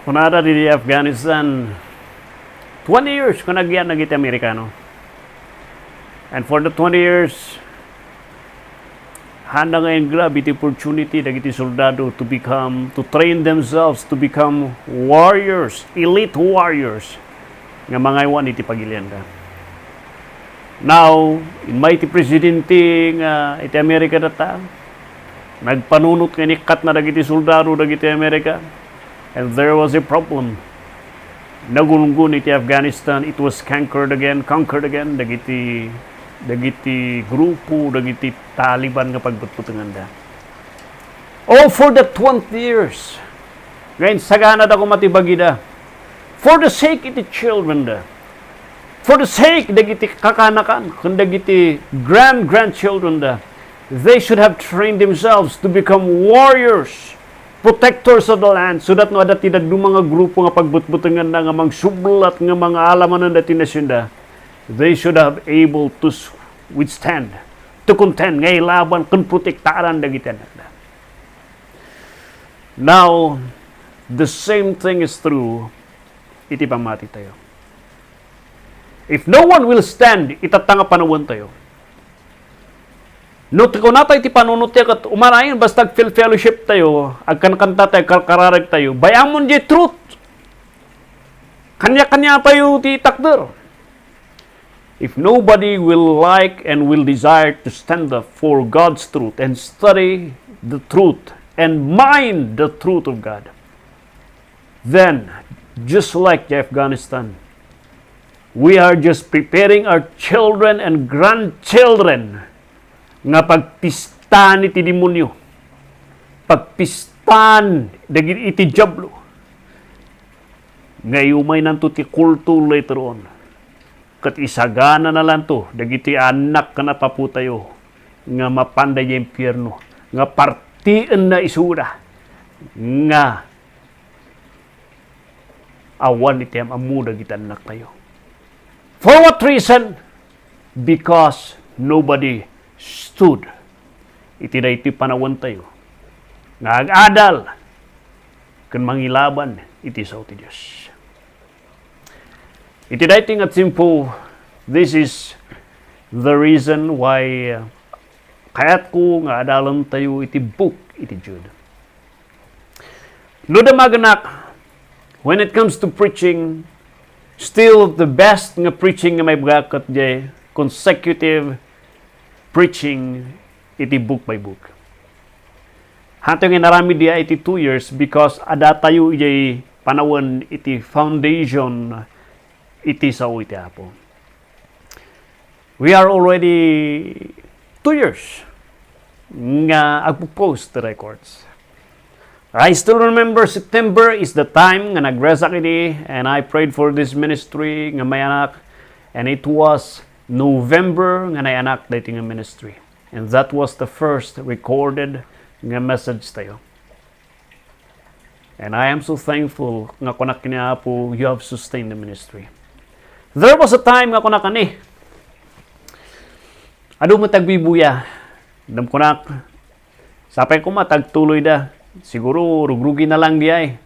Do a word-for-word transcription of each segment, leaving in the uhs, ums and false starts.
Kunada didi Afghanistan, twenty years kun agyat dagiti Amerikano. And for the twenty years, handa nga ingrab iti opportunity dagiti soldado to become, to train themselves to become warriors, elite warriors, nga mangaywan iti pagilianda. Now, immay ti presidente nga iti Amerika data, nagpanunot nga inikkatna dagiti soldado dagiti Amerika, and there was a problem. Nagulgun iti Afghanistan, it was conquered again, conquered again, dagiti, dagiti grupo, dagiti Taliban nga pagbutbutenganda. Oh, for the twenty years, nga insaganada koma ti bagida, for the sake iti children da, for the sake dagiti kakanakan, ken dagiti grand-grandchildren da, they should have trained themselves to become warriors, protectors of the land, so that no adda ti dadduma nga grupo nga pagbutbutenganna nga mangsublat nga mangaalamanen dati nasionda, they should have able to s-, withstand, to contend, nga ilaban ken protektaran dagiti annakda. Now, the same thing is true iti pammatitayo. If no one will stand, itatta nga panawentayo. No ti kunatayo ti panunot tayo ket umanayon, basta agfellowship tayo, agkankanta tayo, agkarkararag tayo, bay-amon diay truth. Kanya-kanya tayo ti takder. If nobody will like and will desire to stand up for God's truth and study the truth and mind the truth of God, then, just like the Afghanistan, we are just preparing our children and grandchildren nga pagpistan iti demonio, pagpistan dagiti iti Diablo. Nga iumaynanto ti kulto later on, ket isagananalanto dagiti annak ken appapotayo nga mapanda idiay impierno, nga partienna isuda, nga awan iti am-ammo dagiti annaktayo. For what reason? Because nobody stood iti daytoy panawentayo nga agadal ken mangilaban iti sao ti Dios. Iti daytoy nga tiempo, this is the reason why, uh, kayatko nga adalentayo iti book iti Jude. No damagenak, when it comes to preaching, still the best nga preaching nga maibagak ket diay consecutive preaching iti book by book. Hatoy nga inaramid diay iti two years because adatayo idiay panawen iti foundation iti sao iti Apo. We are already two years nga agpo-post records. I still remember September is the time nga nagresak idi, and I prayed for this ministry nga may anak, and it was November nga nayanak daytoy nga ministry. And that was the first recorded nga message tayo. And I am so thankful nga kunak ni Apo, "You have sustained the ministry." There was a time nga kunak ni, adu met agbibuya. Dem kunak, sapay koma ta agtuloy da. Siguro rugrugi na lang diay.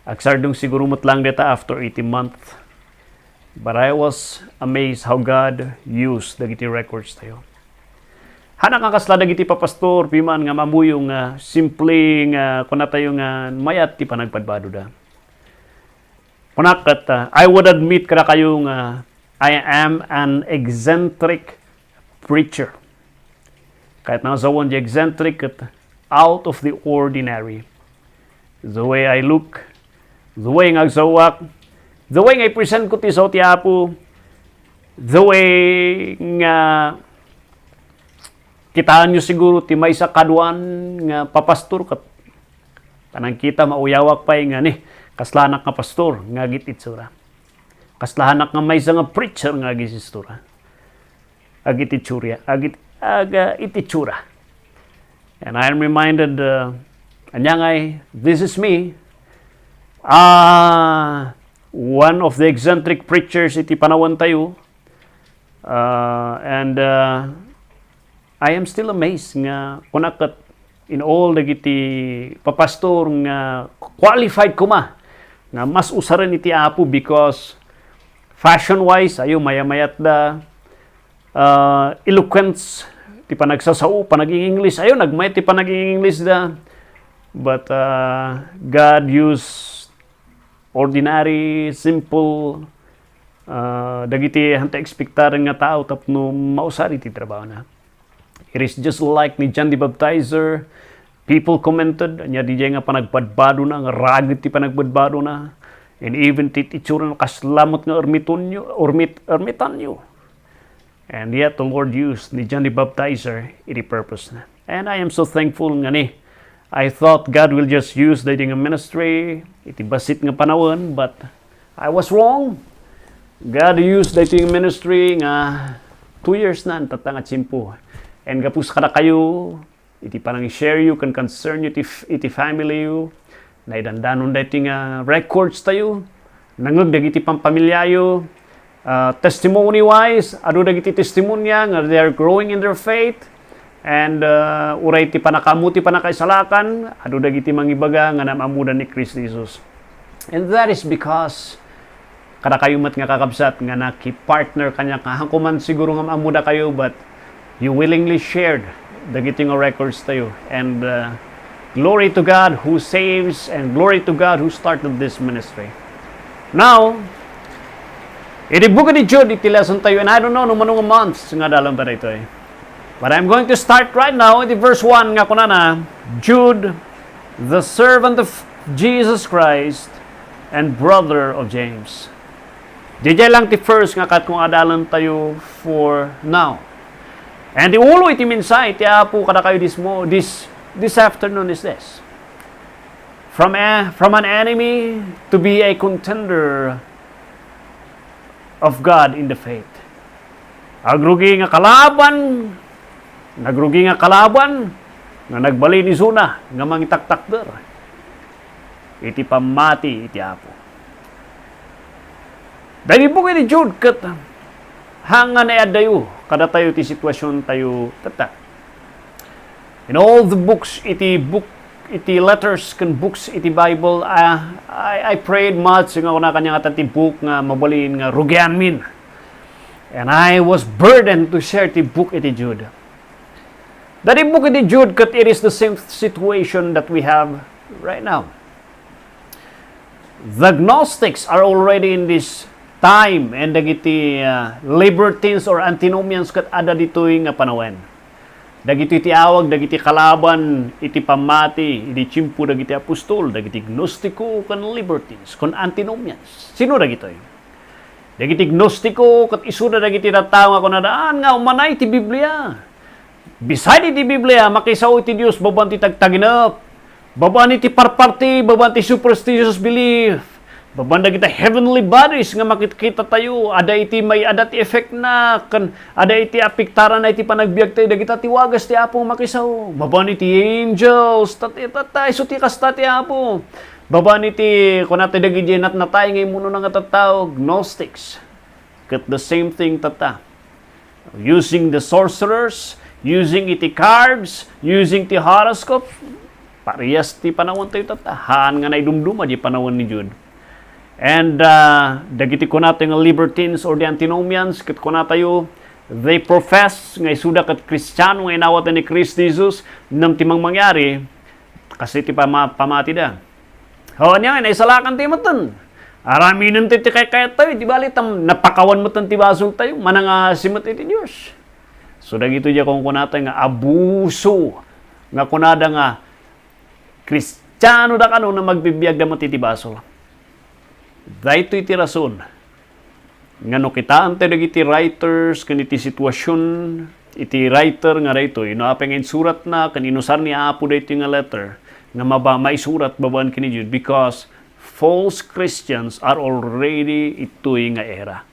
Agsardeng siguro met lang dita after eighteen months. But I was amazed how God used dagiti records tayo. Hanak nga kasla dagiti papastor, piman nga mamuyo nga simple nga kunatayo nga mayat ti panagpadbadoda. Kunak ket, uh, I would admit kadakayo nga I am an eccentric preacher. Kayatna nga sawen ti eccentric ket out of the ordinary. The way I look, the way nga agsaoak, the way nga i-present ko ti sao ti Apo, the way nga kitaenyo siguro ti maysa kaduan nga papastor ket panangkita, mauyawak pay nga ni, kaslanak nga pastor nga agit-itsura. Kaslanak nga maysa nga preacher nga agit-itsura. Agit-itsura. Agit-, aga-, it-itsura. And I am reminded, uh, ania ngay, this is me. Ah, one of the eccentric preachers iti panawen tayo. Uh, and, uh, I am still amazed nga kunak ket in all dagiti papastor nga qualified koma nga mas usaren iti Apo because fashion-wise, ayo, mayamayat da, ah, eloquence, ti panagsasao, panag-English, ayo, nagmayat ti panag-English da. But, ah, God used ordinary, simple, ah, dagiti hanta ekspektaren nga tao tapno mausar iti trabahona. It is just like ni John the Baptizer. People commented, ania diay nga panagbadbadona, nga raget ti panagbadbadona. And even ti, ti itsura na kasla met nga ermitonyo, ermit-, ermitanyo. And yet, the Lord used ni John the Baptizer iti purpose na. And I am so thankful nga ni, I thought God will just use daytoy nga ministry, iti bassit nga panawen, but I was wrong. God used daytoy nga ministry nga two years na, tatta nga tiempo. And gapus kadakayo, iti panang-share yo ken concern yo iti f-, iti family yo, naidandanon daytoy nga records tayo, nangeg dagiti pampamiliayo, ah, testimony-wise, adu dagiti testimonya nga they are growing in their faith, and, ah, uray ti panakaammo ti panakaisalakan, adu dagiti mangibaga nga naam-ammoda ni Cristo Jesus. And that is because kadakayo met nga kakabsat nga nakipartner kaniak, nga hanko man siguro nga maammoda kayo, but you willingly shared dagiti nga records tayo. And, uh, glory to God who saves, and glory to God who started this ministry. Now, iti buok iti Jude iti lesson tayo, and I don't know no mano nga months nga adalan ta daytoy. But I'm going to start right now iti verse one nga kunana, Jude, the servant of Jesus Christ and brother of James. Didiay lang ti first nga kat kung adalan tayo for now. And the ulo iti mensahe ti Apo kadakayo this mo-, this, this afternoon is this. From a, from an enemy to be a contender of God in the faith. Agrugi nga kalaban, nagrugi nga kalaban, nga nagbalin isuna nga mangitaktakder iti pammati iti Apo. Dagiti buok iti Jude ket haan nga naaddayo kadatayo ti situasion tayo tatta. In all the books, iti book, iti letters ken books iti Bible, ah, I, I prayed much nga kuna kaniak nga ti book nga mabalin nga rugianmin. And I was burdened to share ti book iti Jude. Dagiti buok iti Jude ket it is the same situation that we have right now. The Gnostics are already in this time, and dagiti, uh, libertines or antinomians ket adda ditoy nga panawen. Dagitoy ti awag dagiti kalaban iti pammati idi tiempo dagiti apostol, dagiti Gnostiko ken libertines ken antinomians. Sino dagitoy? Dagiti Gnostiko ket isuda dagiti tattao nga kunada, "Haan nga umanay ti Biblia." Beside iti Biblia, makisao iti Dios babaen ti tagtaginep, babaen iti parparti, babaen ti superstitious belief, babaen dagiti heavenly bodies nga makitkita tayo, adda iti may-ada ti effect na, ken adda iti apektarana iti panagbiag tayo, dagita ti wagas ti Apo makisao, babaen iti angels, tat-, tat-, isu ti kasta ti Apo. Babaen iti, kuna ti dagiti natnatay nga immunona nga tattao, Gnostics. Ket the same thing tatta. Using the sorcerers, using iti cards, using ti horoscope, parehas ti panawen tayo tatta. Haan nga naidumduma di panawen ni Jude. And, uh, dagiti kunatayo nga libertines or the antinomians, ket kunatayo, they profess nga isuda ket Kristiano nga inawatan ni Cristo Jesus, ngem ti mangmangyari, kas iti pama-, pamatida. O, ania nga, naisalakan tayo metten. Aramiden tayo ti kaykayat tayo, di bali, tam-, napakawan metten ti basol tayo, manangasi met iti Dios. So, dagito diay kunkunatayo nga abuso, nga kunada nga Kristiano da kano nga magbibiag da met iti basol. Daytoy ti rason nga no kitaentayo dagiti writers ken iti situasion iti writer nga daytoy, no apay nga insuratna ken inusar ni Apo daytoy nga letter nga maba-, maisurat babaen ken ni Jude, because false Christians are already itoy nga era.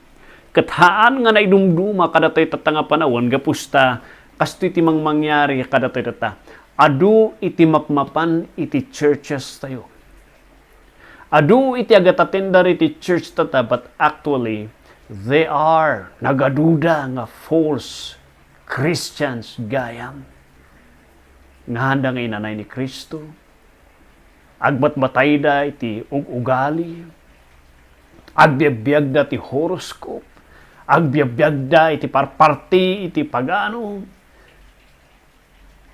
Ket haan nga naidumduma kadatoy tatta nga panawen, gapu ta kastoy ti mangmangyari kadatoy tatta. Adu iti mapmapan iti churches tayo. Adu iti agatatienda iti church tatta, but actually, they are nagaduda nga false Christians gayam. Nga haanda nga inanay ni Cristo. Agbatbatayda iti ug-ugali, agbiagbiagda ti horoscope, agbiagbiagda iti parparti iti pagano,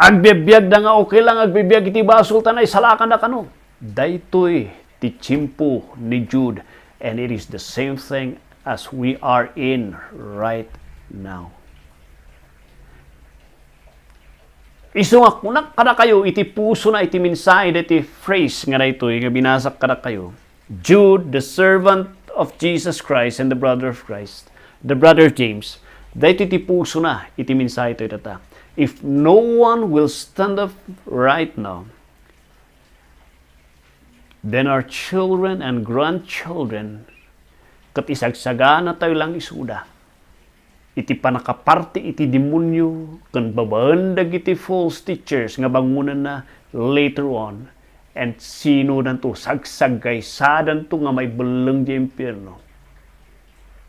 agbiagbiagda nga okay lang agbibiag iti basol ta naisalakanda kano. Daytoy ti tiempo ni Jude, and it is the same thing as we are in right now. Isu nga kunak kadakayo iti pusona iti mensahe daytoy phrase nga daytoy nga binasak kadakayo, Jude, the servant of Jesus Christ and the brother of Christ, the brother of James, daytoy ti pusona iti mensahe toy data. If no one will stand up right now, then our children and grandchildren ket isagsaganatayo lang isuda iti pannakaparti iti demonio ken babaen dagiti false teachers nga bangonenna later on, and sinodanto, sagsaggaysadanto nga maibelleng ti impierno.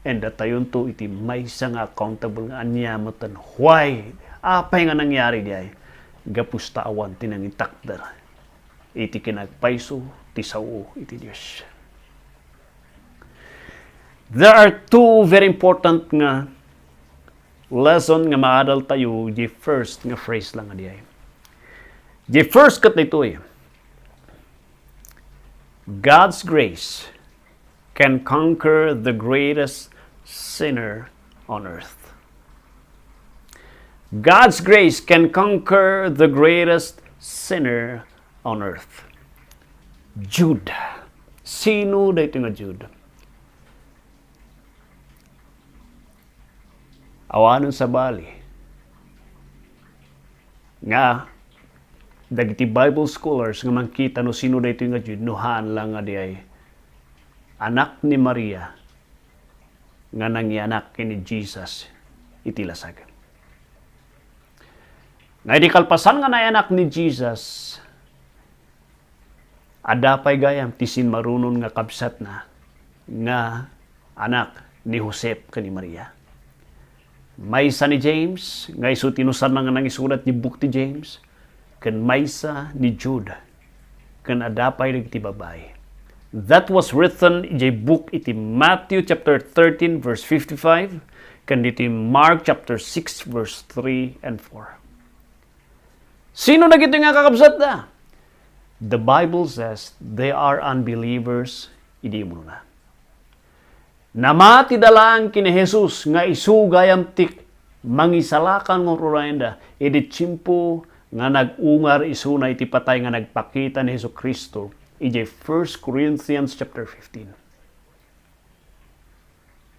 And datayonto iti maysa nga accountable nga ania metten. Why? Apay nga nangyari diay? Gapu ta awan ti nangitakder iti kinagpayso ti sao iti Dios. There are two very important nga lesson nga maadaltayo, the first nga phrase lang nga diay. The first ket daytoy, God's grace can conquer the greatest sinner on earth. God's grace can conquer the greatest sinner on earth. Jude. Sino daytoy nga Jude? Awanen sabali nga dagiti Bible scholars nga mangkita no sino daytoy nga Jude, no haan lang nga diay anak ni Maria nga nangianak ken ni Jesus iti lasag. Nga idi kalpasan nga naianak ni Jesus, adda pay gayam ti simmarunon nga kabsatna nga anak ni Josep ken ni Maria. Maysa ni James, nga isu ti inusarna nga nangisurat ti buk ti James, ken maysa ni Jude, ken adda pay dagiti babai. That was written idiay buk iti Matthew chapter thirteen, verse fifty-five, ken iti Mark chapter six, verse three and four. Sino dagitoy nga kakabsatda? The Bible says they are unbelievers, idi umuna. Namatida laeng ken ni Jesus nga isu gayam ti mangisalakan nga urayenda idi tiempo nga nag-ungar isuna iti patay nga nagpakita ni Jesu-Cristo idiay First Corinthians chapter fifteen.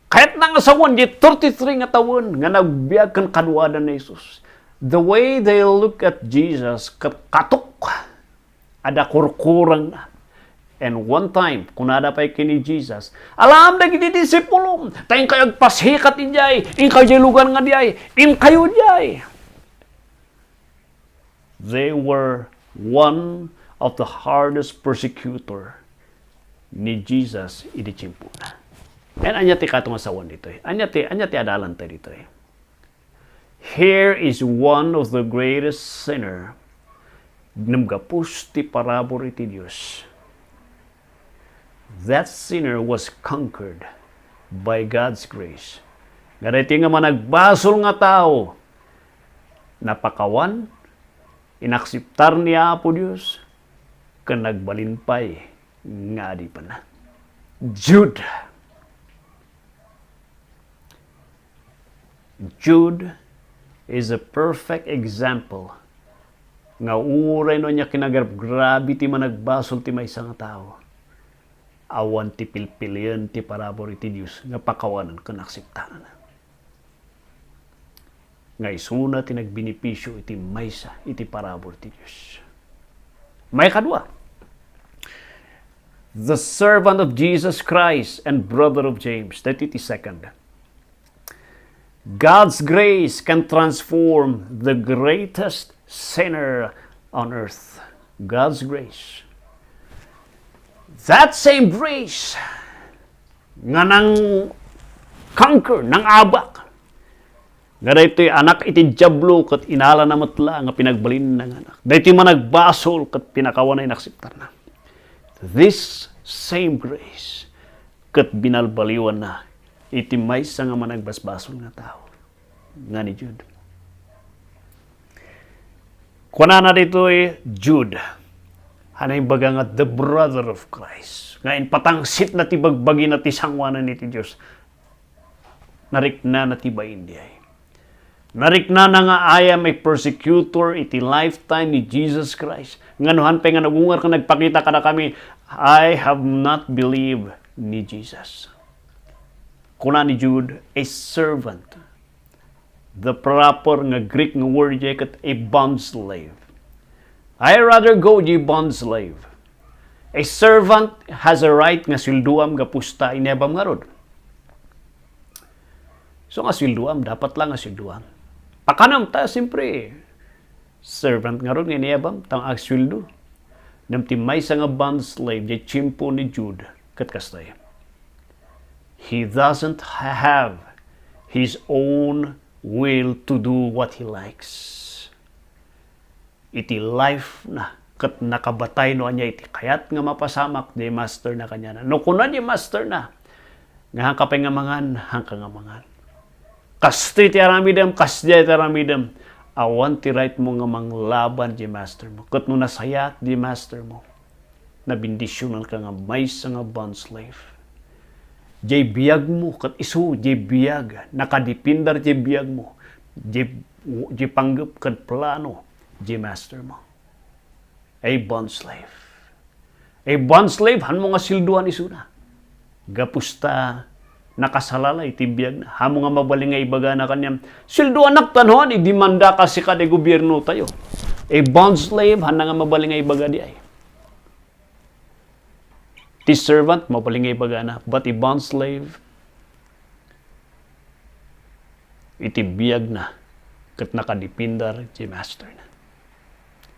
Kayatna nga sawen di thirty-three nga tawen nga nagbiag ken kaduada ni Jesus. The way they look at Jesus, ket katok, adda kurkurangna. And one time, kunada pay ken ni Jesus, "Alam dagiti disipulom, ta inkayo agpasikat idiay, inkayo diay lugar nga diay, inkayo diay." They were one of the hardest persecutor ni Jesus idi tiempona. And ania ti kato nga sawen ditoy? Ania ti, ania ti adalanta ditoy? Here is one of the greatest sinner ngem gapus ti parabur iti Dios. That sinner was conquered by God's grace. Nga daytoy nga managbasol nga tao, napakawan, inakseptar ni Apo Dios, ken nagbalin pay nga adipenna. Jude. Jude is a perfect example nga uray no ania kinagragrabi ti managbasol ti maysa nga tao, awan ti pilpilian ti parabur iti Dios nga pakawanan ken akseptaran. Nga isuna ti nagbenepisio iti maysa iti parabur ti Dios. Maikadua, the servant of Jesus Christ and brother of James. That is the second. God's grace can transform the greatest sinner on earth. God's grace. That same grace nga nang conquer, nang abak, nga daytoy anak iti Diablo ket inalana met la nga pinagbalinna nga anak. Daytoy managbasol ket pinakawana inakseptarna. This same grace ket binalbaliwanna iti maysa nga managbasbasol nga tao, nga ni Jude. Kunana ditoy Jude, a naibaga nga the brother of Christ, nga impatangsitna ti bagbagina ti sangoanan iti Dios. Nariknana ti bain diay. Nariknana nga, "I am a persecutor iti lifetime ni Jesus Christ." Ngano han pay nga nagungar ken nagpakita kadakami, "I have not believed ni Jesus." Kuna ni Jude, a servant. The proper nga Greek nga word diay ket a bond slave. I rather go di bond slave. A servant has a right nga sueldoam gapu ta inebam ngarud. So nga sueldoam, dapat lang nga sueldoam. Pakanam ta, siyempre, servant ngarud nga inebam, ta agsueldo. Ngem ti maysa nga bond slave, di tiempo ni Jude, ket kastay. He doesn't have his own will to do what he likes. Iti life na, ket nakabatay no ania iti kayat nga mapasamak di master na kaniana. No kuna di master na, nga hanka pay nga mangan, hanka nga mangan. Kastoy ti aramidem, kasdiay ti aramidem. Awan ti right mo nga manglaban di master mo. Ket no nasayaat di master mo, nabendisyonan ka nga maysa nga bond slave. Jay biag mo, ket isu, jay biag, nakadipindar jay biag mo, jay, jay panggep ken plano, jay master mo. A bond slave. A bond slave, han mo nga sueldoan isuna. Gapu ta, nakasalala iti biagna. Han mo nga mabalin nga ibagana kaniam, "Sueldoanak ta no, idemandaka sika di gobierno tayo." A bond slave, hanna nga mabalin nga ibaga diay. Ti servant, mabalin nga ibagana, but a bond slave, iti biagna, ket nakadipindar ti master na.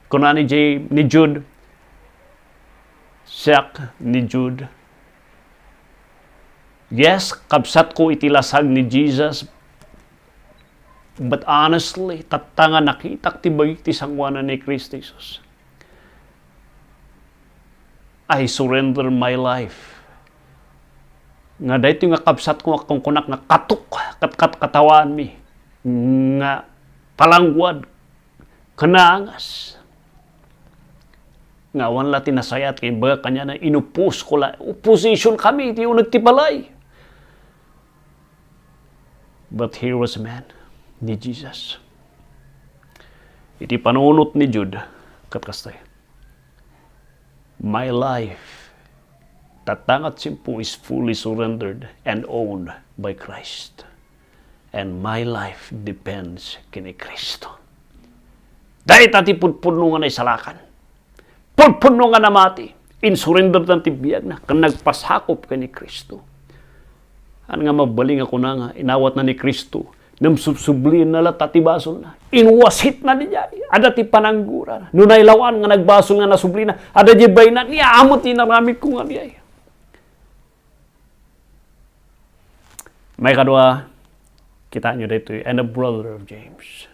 Kuna ni J-, ni Jude, siak ni Jude, "Yes, kabsatko iti lasag ni Jesus, but honestly, tatta nga nakitak ti bagik ti sangoanan ni Cristo Jesus." I surrender my life. Nga daytoy nga kabsatko nga kunkunak nga katok ket katkatawaanmi nga palangguad ken naangas. Nga awan la ti nasayaat nga imbagak kaniana, inuposko la, opposition kami iti uneg ti balay. But here was a man, ni Jesus. Iti panunot ni Jude, ket kastay, "My life, tatta nga tiempo, is fully surrendered and owned by Christ. And my life depends ken ni Cristo." Dayta ti pudpudno nga naisalakan. Pudpudno nga namati. Insurenderdan ti biagna ken nagpasakop ken ni Cristo. Haan nga mabalin nga kuna nga inawatna ni Cristo, ngem subsublienna latta ti basolna. Inwasitna diay. Adda ti pananggurana. No nailawan nga nagbasol nga nasublina, adda diay bainna, nia met ti inaramidko nga diay. Maikadua, kitaenyo daytoy, and a brother of James.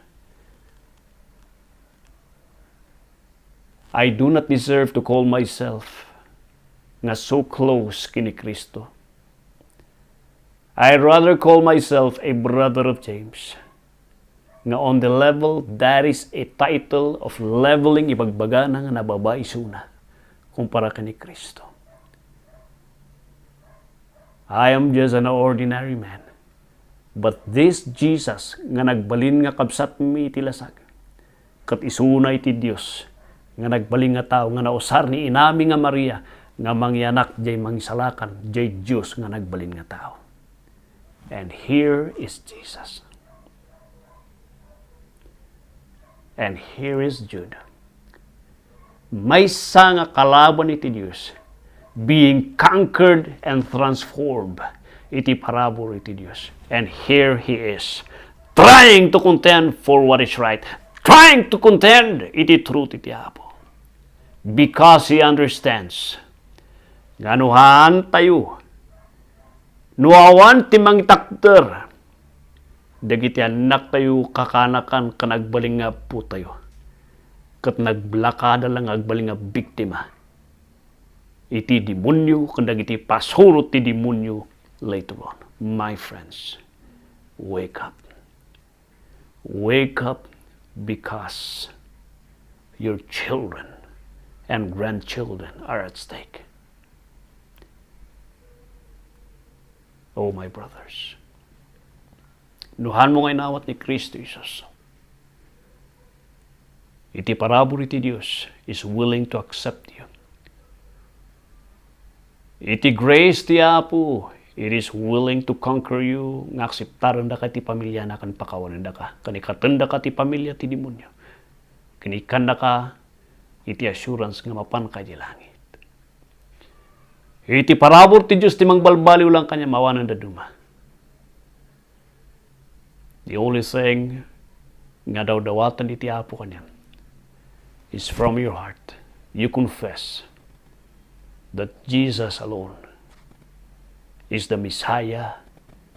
I do not deserve to call myself nga so close ken ni Cristo. I rather call myself a brother of James. Nga on the level, that is a title of leveling, ibagbagana nga nababa isuna kumpara ken ni Cristo. I am just an ordinary man. But this Jesus nga nagbalin nga kabsatmi iti lasag, ket isuna iti Dios nga nagbalin nga tao nga nausar ni inami nga Maria nga mangianak jay Mangisalakan jay Dios nga nagbalin nga tao. And here is Jesus. And here is Jude. Maysa nga kalaban iti Dios, being conquered and transformed iti parabur iti Dios. And here he is, trying to contend for what is right, trying to contend iti truth iti Apo. Because he understands nga no haan tayo, no awan ti mangitakder, dagiti annaktayo kakanakan ken agbalin nga appotayo, ket naglakada la nga agbalin nga biktima. iti demonio ken dagiti pasurot ti demonio later on. My friends, wake up. Wake up because your children and grandchildren are at stake. Oh, my brothers, no hanmo nga inawat ni Cristo Jesus, iti parabur iti Dios is willing to accept you. Iti grace ti Apo, it is willing to conquer you, nga akseptarendaka iti pamiliana ken pakawanendaka, ken ikatendaka ti pamilia ti demonio, ken ikkannaka iti assurance nga mapanka iti langit. Iti parabur ti Dios ti mangbalbaliw lang kaniam awanen dadduma. The only thing nga dawdawaten iti Apo kaniam is from your heart. You confess that Jesus alone is the Messiah,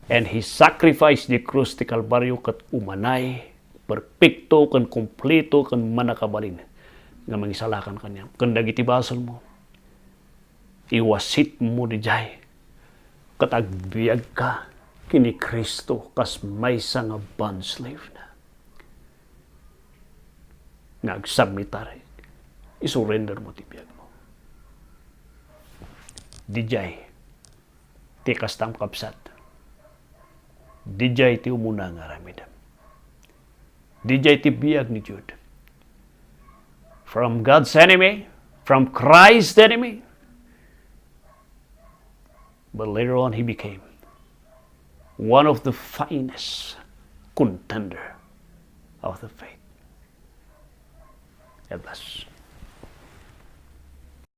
and He sacrificed the cross ti Kalbario ket umanay, perpekto ken kompleto ken mannakabalin nga mangisalakan kaniam ken dagiti basolmo. Iwasitmo didiay ket agbiagka ken ni Cristo kas maysa nga bond slave na. Nga agsubmitar, isurrender mo ti biagmo. Didiay ti kastam, kabsat. Didiay ti umuna nga aramidem. Didiay ti biag ni Jude. From God's enemy, from Christ's enemy. But later on, he became one of the finest contender of the faith. God bless.